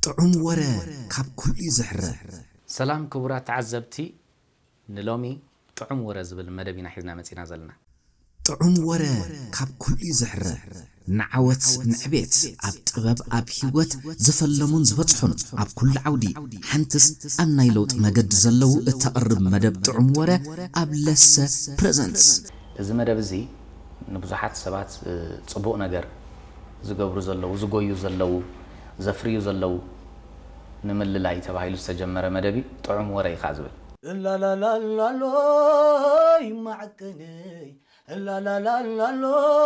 ጥዑም ወረ ካብ ኩሉ እዩ ዝሕረ። ሰላም ክቡራት ተዓዘብቲ፣ ንሎሚ ጥዑም ወረ ዝብል መደብ ኢና ሒዝና መጺና ዘለና። ጥዑም ወረ ካብ ኩሉ እዩ ዝሕረ። ንዓወት ንዕቤት ኣብ ጥበብ ኣብ ህይወት ዝፈለሙን ዝበጽሑን ኣብ ኩሉ ዓውዲ ሓንትስ ኣብ ናይ ለውጢ መገዲ ዘለዉ እተቕርብ መደብ ጥዑም ወረ ኣብ ለሰ ፕረዘንትስ። እዚ መደብ እዚ ንብዙሓት ሰባት ጽቡቕ ነገር ዝገብሩ ዘለዉ፣ ዝጎዩ ዘለዉ፣ ዘፍርዩ ዘለዉ ንምልላይ ተባሂሉ ዝተጀመረ መደብ እዩ። ጥዑም ወረ እዩ ከዓ ዝብል። እላላላላሎይ ማዕቅነይ እላላላላሎይ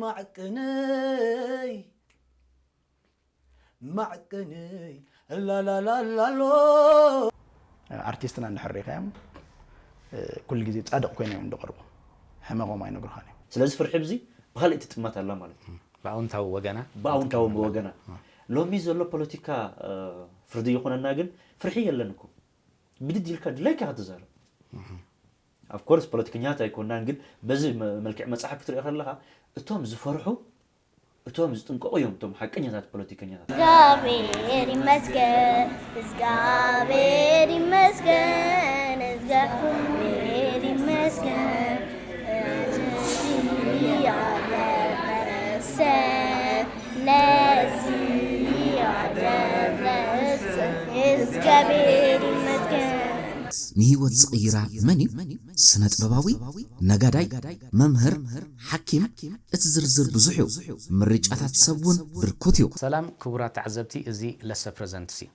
ማዕቅነይ ማዕቅነይ እላላላላሎ ኣርቲስትና እንድሕር ርኢኻዮም ኩሉ ግዜ ፃድቕ ኮይኖም እዮም ዝቐርቡ። ሕመቖም ኣይነግሩኻን እዮም። ስለዚ ፍርሒ ብዚ ብኻልእ ትጥመት ኣላ ማለት እዩ። ብኣውንታዊ ወገና ብኣውንታዊ ወገና ሎሚ ዘሎ ፖለቲካ ፍርዲ ይኹነና ግን ፍርሒ የለን እኮ። ብድድ ኢልካ ድላይካ ክትዛረብ። Of course ፖለቲከኛታት ኣይኮናን ግን በዚ መልክዕ መፅሓፍ ክትሪኦ ከለኻ እቶም ዝፈርሑ እቶም ዝጥንቀቑ እዮም እቶም ሓቀኛታት ፖለቲከኛታት። እግዚኣብሔር ይመስገን፣ እግዚኣብሔር ይመስገን፣ እግዚኣብሔር ይመስገን። ነዚ ያደረሰ፣ ነዚ ያደረሰ እግዚኣብሔር ይመስገን። ንህይወት ዝቕይራ መን እዩ? ስነ ጥበባዊ፣ ነጋዳይ፣ መምህር፣ ሓኪም፣ እቲ ዝርዝር ብዙሕ እዩ። ምርጫታት ሰብ እውን ብርኩት እዩ። ሰላም ክቡራት ተዓዘብቲ፣ እዚ ለሰ ፕረዘንትስ እዩ።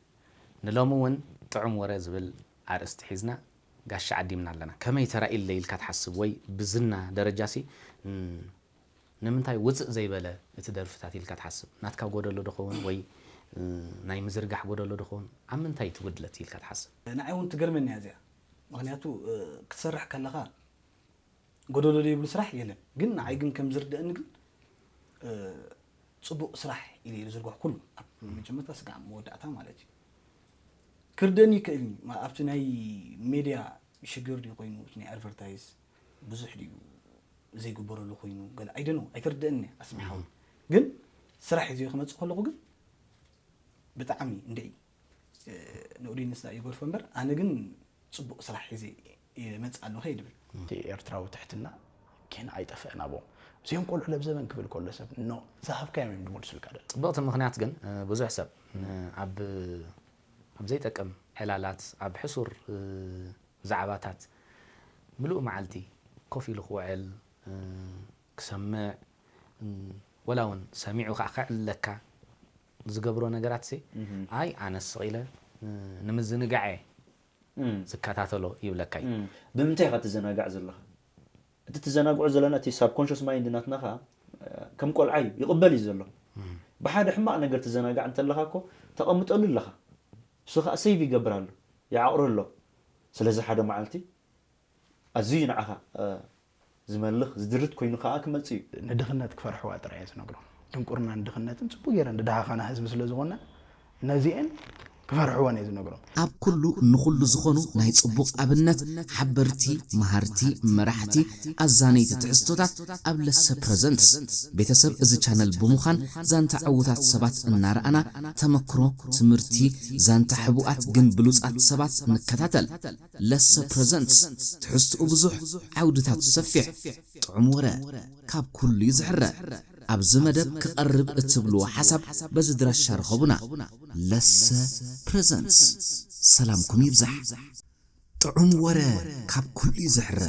ንሎሚ እውን ጥዑም ወረ ዝብል ኣርእስቲ ሒዝና ጋሻ ዓዲምና ኣለና። ከመይ ተራኢለ ኢልካ ትሓስብ ወይ ብዝና ደረጃሲ ንምንታይ ውፅእ ዘይበለ እቲ ደርፍታት ኢልካ ትሓስብ? ናትካ ጎደሎ ዶ ኸውን ወይ ናይ ምዝርጋሕ ጎደሎ ዶ ኸውን? ኣብ ምንታይ እቲ ጉድለት ኢልካ ትሓስብ? ንዓይ እውን ትገርመኒ እያ እዚኣ። ምኽንያቱ ክትሰርሕ ከለኻ ጎደሎ ዘይብሉ ስራሕ የለን። ግን ንዓይ ግን ከም ዝርደአኒ ግን ፅቡቕ ስራሕ ኢለ እየ ዝዝርግሖ ኩሉ ኣብ መጀመርታ ስጋዕ መወዳእታ ማለት እዩ። ክርደኒ ይክእል እዩ ኣብቲ ናይ ሜድያ ሽግር ድዩ ኮይኑ እቲ ናይ ኣድቨርታይዝ ብዙሕ ድዩ ዘይግበረሉ ኮይኑ ገለ ኣይደኖ ኣይተርደአኒ ኣስሚሓዊ ግን ስራሕ ሒዘ ክመፅእ ከለኹ ግን ብጣዕሚ እንድዒ ንኡዲንስ ይጎድፎ እምበር ኣነ ግን ፅቡቕ ስራሕ ሒዘ ይመፅእ ኣለኹ ይድብል። እቲ ኤርትራዊ ትሕትና ኬን ኣይጠፍእን ኣቦም እዚኦም ቆልዑ ለብዘበን ክብል ከሎ ሰብ ኖ ዝሃብካዮም እዮም ዝመልሱልካ ደል ጽብቕቲ ምኽንያት ግን ብዙሕ ሰብ ኣብ ኣብ ዘይጠቅም ዕላላት ኣብ ሕሱር ዛዕባታት ምሉእ መዓልቲ ኮፍ ኢሉ ክውዕል ክሰምዕ ወላ እውን ሰሚዑ ከዓ ከዕልለካ ዝገብሮ ነገራት ሲ ኣይ ኣነስ ስቕ ኢለ ንምዝንጋዕ እየ ዝከታተሎ ይብለካ እዩ። ብምንታይ ኢኻ ትዘናጋዕ ዘለኻ? እቲ ትዘናግዖ ዘለና እቲ ሳብኮንሽስ ማይንድ ናትና ኸዓ ከም ቆልዓ እዩ ይቕበል እዩ ዘሎ። ብሓደ ሕማቕ ነገር ትዘናጋዕ እንተለኻ እኮ ተቐምጠሉ ኣለኻ። እሱ ኸዓ ሴቭ ይገብር ኣሎ፣ ይዓቑር ኣሎ። ስለዚ ሓደ መዓልቲ ኣዝዩ ንዓኻ ዝመልኽ ዝድርት ኮይኑ ከዓ ክመፅእ እዩ። ንድኽነት ክፈርሕዋ ጥራይ እየ ዝነግሮም። ድንቁርናን ድኽነትን ፅቡቅ ገይረ ንድሃኻና ህዝቢ ስለዝኾና ነዚኤን ክፈርሕወን እየ ዝነግሮም። ኣብ ኩሉ ንኹሉ ዝኾኑ ናይ ፅቡቕ ኣብነት ሓበርቲ፣ መሃርቲ፣ መራሕቲ፣ ኣዛነይቲ ትሕዝቶታት ኣብ ለሰ ፕረዘንትስ ቤተሰብ እዚ ቻነል ብምዃን ዛንታ ዕዉታት ሰባት እናረኣና ተመክሮ፣ ትምህርቲ፣ ዛንታ ሕቡኣት ግን ብሉፃት ሰባት ንከታተል። ለሰ ፕረዘንትስ ትሕዝትኡ ብዙሕ፣ ዓውድታቱ ሰፊሕ፣ ጥዑም ወረ ካብ ኩሉ እዩ ዝሕረ። ኣብዚ መደብ ክቐርብ እትብልዎ ሓሳብ በዚ ድረሻ ርኸቡና። ለሰ ፕረዘንትስ ሰላምኩም ይብዛሕ። ጥዑም ወረ ካብ ኩሉ እዩ ዝሕረ።